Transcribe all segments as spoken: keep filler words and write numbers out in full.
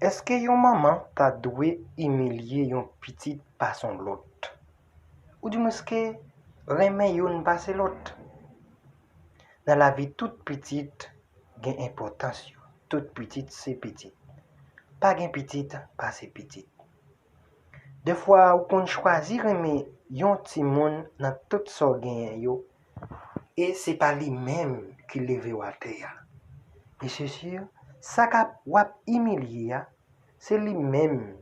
Èske yon manman ta dwe imilye yon pitit pase yon lòt? Oudimwenske renmen youn pase lòt? Nan lavi, tout pitit gen enpòtans yo. Tout pitit se pitit. Pa gen pitit pase pitit. Defwa, ou konn chwazi renmen yon timoun nan tout sa w genyen yo, e se pa li menm ki leve w atè a. E se si, sa k ap w ap imilye a, se li menm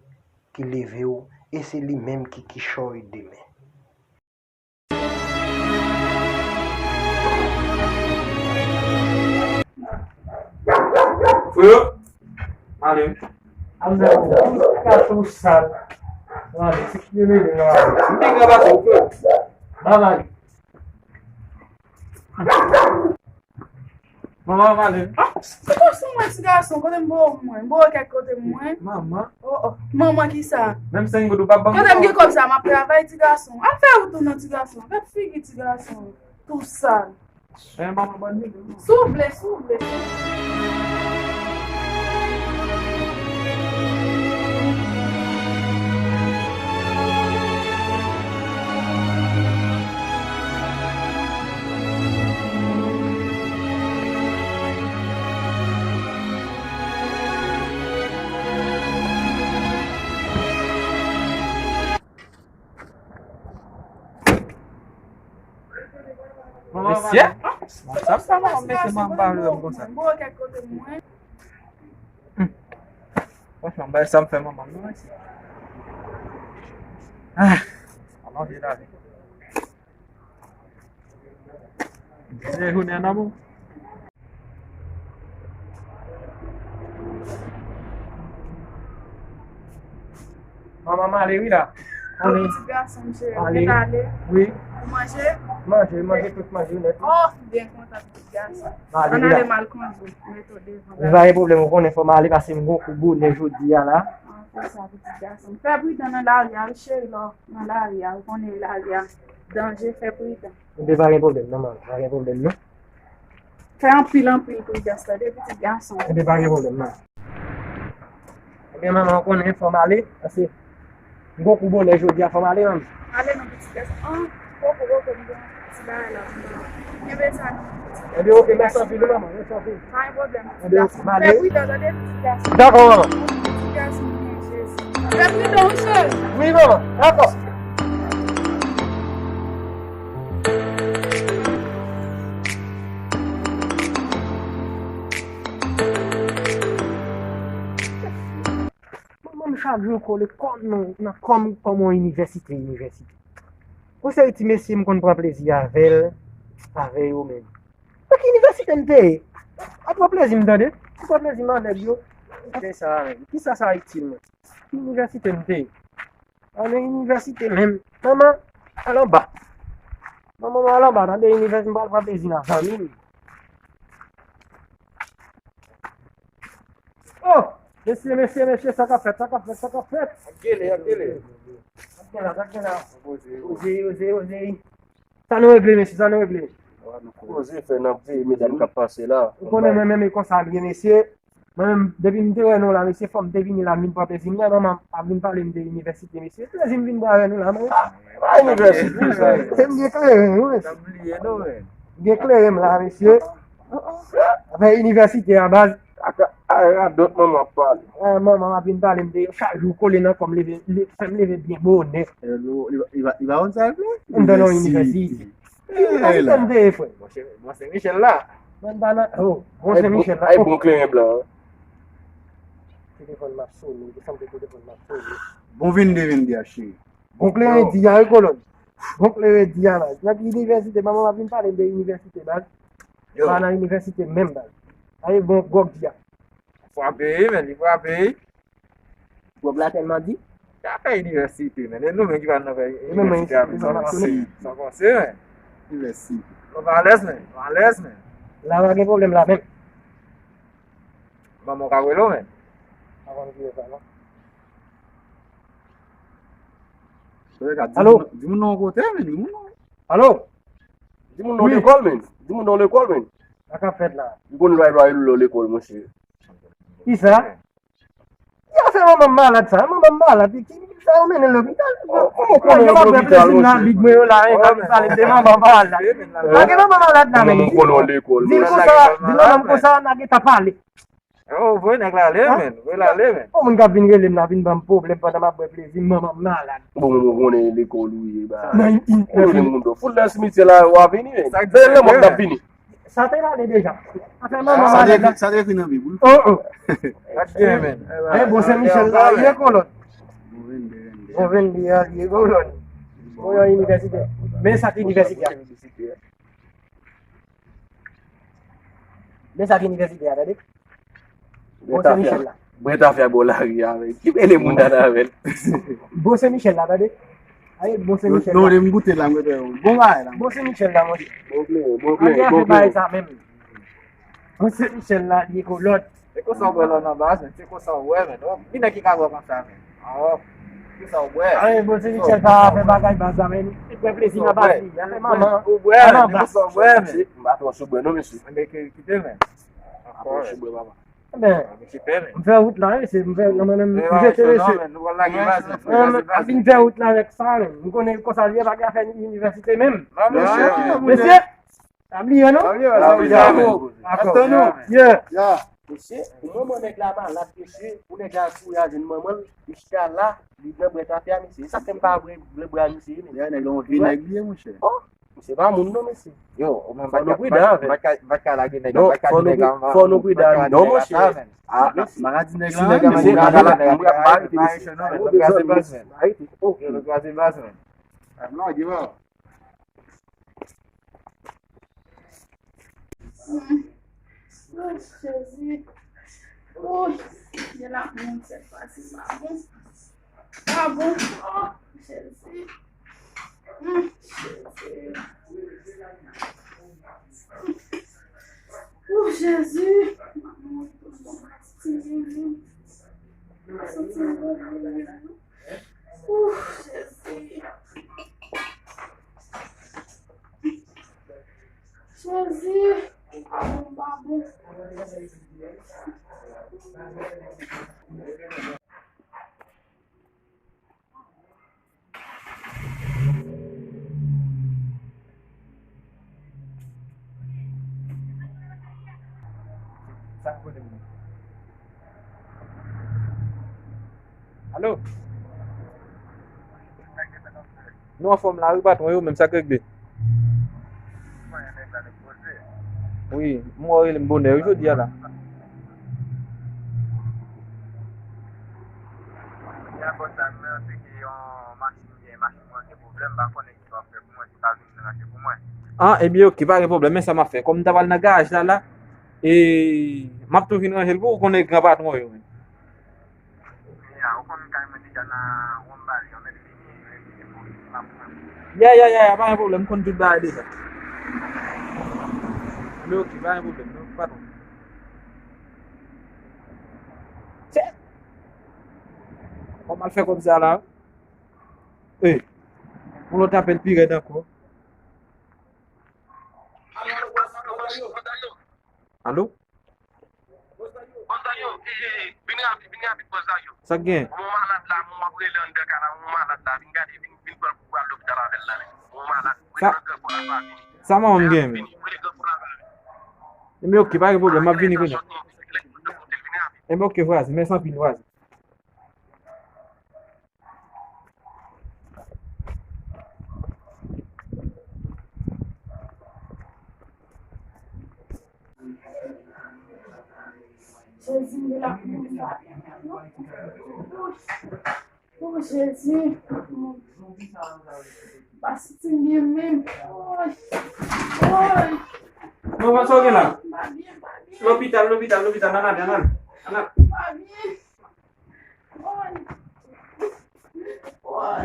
ki leve w, e se li menm ki kichòy demen. Frè, ale. Amzè, ou ka tou sal. Mande, se ki mele la. M te ka pase ou, frè. Babay. Manman, mande. Ah, se gason mwen, ti gason, kote m bo mwen? M bo kèk kote mwen. Manman. Oh, oh. Manman ki sa? Menm senk goud ou p ap ban m. Kote m gen kòb sa, m ap travay, ti gason. Al fè wout ou non, ti gason. Gad figi ti gason. Tou sal. Eh, manman, ban m. Si w vle, si w vle. Mesye, sa sa manman mete manman pa vle wè m konsa. Franchman, bay sa m fè manman m non, mesye. Ah, alonje la. Se jounen an nan bon. Manman m ale wi la. Konnen. Ti gason m cheri, ou mèt ale. Wi. Ou manje? Manje, manje, tout manje nèt. Oh, m byen kontan pitit gason. Ann ale m al kondwi, mete w devan. Pa gen pwoblèm, ou konnen fò m ale paske m gon kou bonè jodi a la. Ah, fè sa pitit gason. Fè pridan nan lari a wi cheri, lò. Nan lari a, ou konnen lari a danje, fè pridan. Enben, pa gen pwoblèm, non, manman, pa gen pwoblèm, non. Fè anpil, anpil pridans, tande, pitit gason. Enben, pa gen pwoblèm, non. Enben, manman, ou konnen, fò m ale, paske m gon kou bonè jodi a, fò m ale, manman. Ale non, pitit gason. Ah, poko, poko, m gen ti bagay la pou m ba ou. Enben, sa nou. Enben, oke, mèsi anpil, wi, manman, mèsi anpil. Pa gen pwoblèm, pitit gason. Fè pridan, tande, pitit gason. Dakò, manman. Pitit gason, Jezi. Fè pridan, wi, cheri. Wi, manman, dakò. Manman m chak jou kole kòm nan, nan kòm, kòm yon inivèsite, inivèsite. Yon seri ti mesye m konn pran plezi avè l, avè yo menm. Nan ki inivèsite m te ye? Pa pran plezi m tande. M pran plezi m nan nèg yo. Kisa sa menm? Kisa sa itil mwen? Ki inivèsite m te ye? Ann nan inivèsite menm. Manman, al anba. Manman, al anba, tande, inivèsite m pral pran plezi nan zanmi m. Oh! Mesye, mesye, mesye, sa k ap fèt, sa k ap fèt, sa k ap fèt? Ap gele, ap gele. Ap gen la, ap gen la. Oze, oze, oze. Sa nou regle, mesye, sa nou regle? Koze fè n ap veye medam k ap pase la. Ou konnen mwen menm e konsa m ye, mesye. Mwen menm, depi m te wè nou la, mesye, fò m te vini la, m vin pran plezi m la, manman ap vin pale m de inivèsite, mesye. Plezi m vin bwè avè nou la, mwen. Pa inivèsite, sa. M gen kleren, wi. M gen kleren m la, mesye. Afè inivèsite a, baz. A, a, radòt manman ap pale. A, manman ap vin pale m de yo chak jou kole nan kò m leve, le, fè m leve byen bonè. Li, li, li pa konn sa l vle? M nan yon inivèsite. Inivèsite m te ye, frè. Monchè, Monchè Michel la. Mwen pa nan, oh, Monchè Michel la. Ay, bon kleren blan. Telefòn m ap sone, desanm telefòn m ap sone. Bon vennde vennde a, cheri. Bon kleren di a, wi, kolòn. Bon kleren di a, baz. Nan ki inivèsite, manman m ap vin pale m de inivèsite, baz. Yo. Pa nan inivèsite menm, baz. Ay, bon gwòg di a. Frape, men, li frape. Gwòg la tèlman di. Sa fè inivèsite, men. E nou menm ki pa nan fè inivèsite avèk sa. Sa panse, men. Inivèsite. Nou pa alèz, men. Nou alèz, men. La, pa gen pwoblèm la, menm. Manman w ka rele w, men. Pa konn ki sa, non. Alo? Di moun nan yon kote, men, di moun nan. Alo? Di moun nan lekòl, men. Di moun nan lekòl, men. Sa k ap fèt la? M konn lwa, lwa, lwa lekòl, monchè. Kisa? Manman m malad sa, manman m malad, ki, ki sa yo mennen l lopital? Kòman w konnen yo lopital, monchè? Big mwen yo la, men, pa vin pale de manman m malad la. Pa gen manman malad la, men. Kòman w konnen w lekòl, di l konsa, di manman m konsa, n a gentan pale. Oh, voye nèg la ale, men. Voye l ale, men. Yon moun k ap vin rele m la, vin ban m pwoblèm pandan m ap bwè plezi m, manman m malad. Bon, mwen konnen lekòl ou ye, ba. Nan in, nan in. Fout nan simityè la, w a vini, men. Sa k di, men, mwen k ap vini. Sa te pale deja. Afè manman malad la. Sa te ekri nan Bib, wi. Oh, oh. Sa k di, men. Ayen, bon, Sen Michèl la, ye kolòn. Bon, vennde a, ye kolòn. Bon, yon inivèsitè. Men sa ki inivèsitè a. Men sa ki inivèsitè a, tande. Bon, Sen Michèl la. Mwen ta fè bò lari a, men. Ki mele moun nan avè l? Bon, Sen Michèl la, tande. Aye, bon, Sen Michèl la. Non, non, m goute la, mwen fè yon bon bagay la. Bon, Sen Michèl la, monchè. Bon, bon, bon, bon, bagay sa menm. Bon, Sen Michèl la, li kolòn. Se konsa w wè lò nan baz, men. Se konsa w wè, men. Ki nèg ki ka wè konsa, men? Awo, ki sa w bwè? Aye, bon, Sen Michèl pa fè bagay baz la, men. Li pran plezi nan baz li. Afè manman. Ou bwè, men, ki sa w bwè, men? M pa twò sou bwè, non, mesye. Enben, kite, men. M pa twò sou bwè, papa. Enben, m fè wout la, mesye. M fè, non, mwen menm, m jete, mesye. M ap vin fè wout la avèk sa, men. M konnen konsa li ye, pa gen afè inivèsite menm. Mesye. Pa bliye, non? Pa bliye, pa bliye. Dakò. Yeah. Mesye, pou mwen, mwen, nèg la malad, mesye, pou nèg la kouri al jwenn manman l, li chita la, li bwè bwè tafya, mesye. E sa k fè m pa bwè, bwè bwè a, mesye, men. Yeah, nèg la, yon vye nèg li ye, monchè. Oh, misye pa moun, non, mesye. Yo, ou menm, fò nou pridan avè l. M pa ka, m pa ka lage nèg la, m pa ka di nèg la, fò nou pridan, non, monchè. Ah, m pa ka di nèg la, men, si nèg la malad, m pa ka di nèg la, m pa ka di nèg la, m pa ka di nèg la. Arete, oh, yo, nou kraze baz, men. Ah, non, di bon. Oh, Jezi. Oh, Jezi, la moun sèt pase pa bon. Pa bon. Oh, Jezi. Mm, Jezi. Oh, Jezi. Maman, santi m bon. Santi m bon. Ouf, Jezi. Jezi, pa bon, pa bon. Sa k pote m nan? Alo? Nou anfòm la wi, patwon, e ou menm, sa k regle? Wi, m wè w rele m bonè wi jodi a la. Ah, ebyen, oke, pa gen pwoblèm, men sa m ap fè. Kòm m ta pral nan garaj la, la, e, m ap tou vin ranje l pou ou, konnen gran patwon yo, men. Ya, ya, ya, ya, pa gen pwoblèm, m konn tout bagay deja. Men oke, pa gen pwoblèm, non, patwon. Chè! Kòman l fè kòb sa la? E, yon lòt apèl pi rèd ankò. Alo? Sa k gen? Sa, sa manman m gen, men? Enben, oke, pa gen pwoblèm, m ap vini kounye a. Enben, oke, vwazen, mèsi anpil, vwazen. Jezi, m gen lapenn sa. O Jezi, m pa santi m byen menm. Woy, woy. Non, sa w gen la? M pa byen, m pa byen. Lopital, lopital, lopital, ann ale, ann ale. Ann ale. M pa byen. Woy. Woy.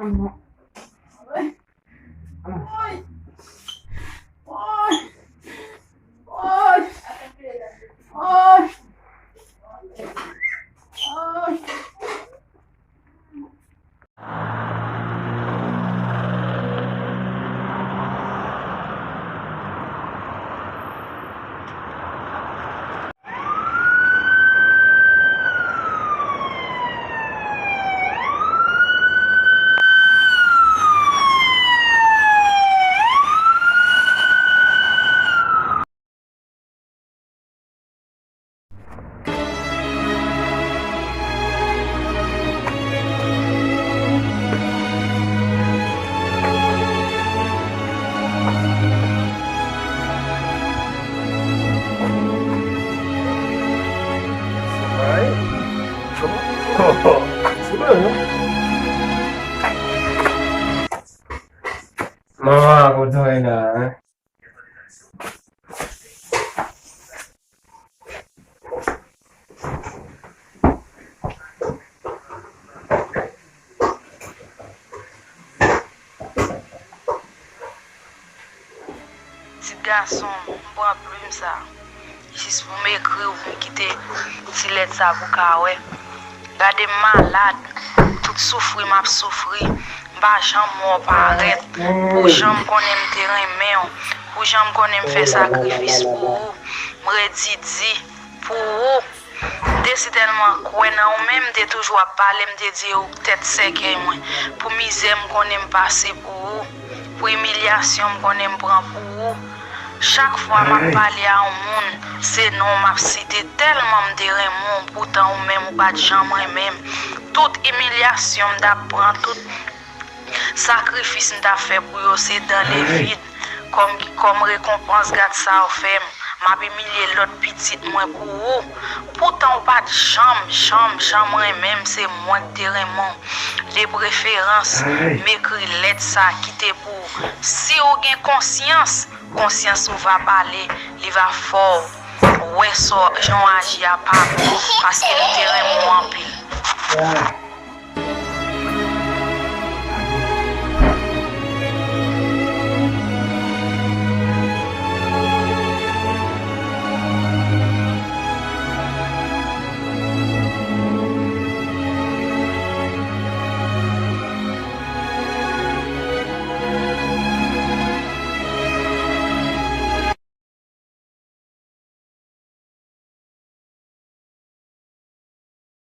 Woy. Manman, kote w ye la, hein? Ti gason m, m pran plim sa. Jis pou m ekri w, pou m kite ti lèt sa pou w ka wè. Gade m malad, tout soufri m ap soufri, m pa janm wè w parèt. Pou jan m konnen m te renmen w, pou jan m konnen m fè sakrifis pou ou, m redi di pou ou. M te sitèlman kwè nan ou, men m te toujou ap pale, m te di ou tèt sèkèy mwen. Pou mizè m konnen m pase pou ou, pou imilyasyon m konnen m pran pou ou. Chak fwa m ap pale a yon moun, se non w m ap site, tèlman m te renmen w, poutan ou menm ou pa t janm renmen m. Tout imilyasyon m t ap pran, tout sakrifis m t ap fè pou yo, se dan le vid. Kòm, kòm rekonpans, gad sa w fè m. M ap imilye lòt pitit mwen pou ou. Poutan ou pa t janm, janm, janm renmen m, se mwen k te renmen w. De preferans, m ekri lèt sa kite pou ou. Si w gen konsyans, konsyans ou va pale, li va fè w wè sa jan w aji a pa bon, paske m te renmen w anpil.